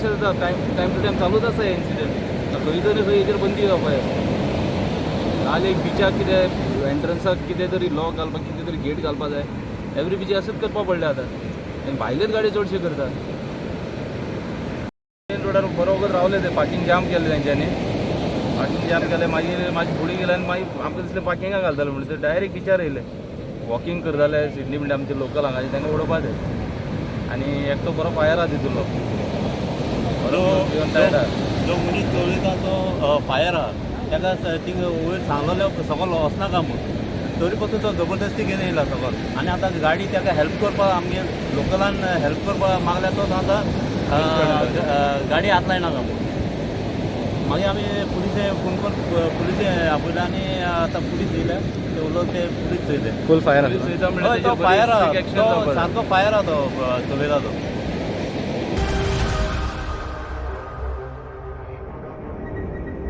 अशें जाता. Time time two time चालूच आसा हे इन्सिडंट. खंय तरी खंय हेजेर बंदी जावपा जाय. नाल्यार एक बिचाक कितें एंट्रन्साक कितें तरी लॉक घालपाक, कितें तरी गेट घालपा जाय. एवरी बिची अशेंच करपा पडलें आतां आनी भायलेच गाडी चडशे करता. मेन रोडार बरोबर रावले ते, पार्किंग जाम केलें तेंच्यांनी. पार्किंग जाम केलें, मागीर मातशें फुडें गेले आनी मागीर आमकां दिसलें पार्किंगा घालतले म्हणून, ते डायरेक्ट बिचार येयले. वॉकिंग करताले सिडनी म्हणल्यार आमचे लोकल हांगाचे, तांकां उडोवपा ते. आनी एकटो बरो फायर आहा तितूंतलो, बरो येवन टायर्ड आहा. जो मनीस चलयता तो फायर आहा, ताका थिंग वयर सांगलेलें सगलो वचनाका म्हूण, तरी पसून तो जबरदस्ती घेवन येयला सगलो. आनी आतां गाडी ताका हेल्प करपाक, आमगे लोकलान हेल्प करपाक मागल्या, तो आतां गाडी हात लायनाका म्हूण. मागीर आमी पुलिसे फोन करून पुलिसे आपयले आनी आतां पुलीस येयले, ते उलोवन ते पुलीस चोयले. फूल फायर पुलीस आसलो. चोयता हय, म्हणल्यार तो तेजेर फायर बरी आहा strict action तो जावपाक जाय. सारको फायर आहा तो, चलयता तो.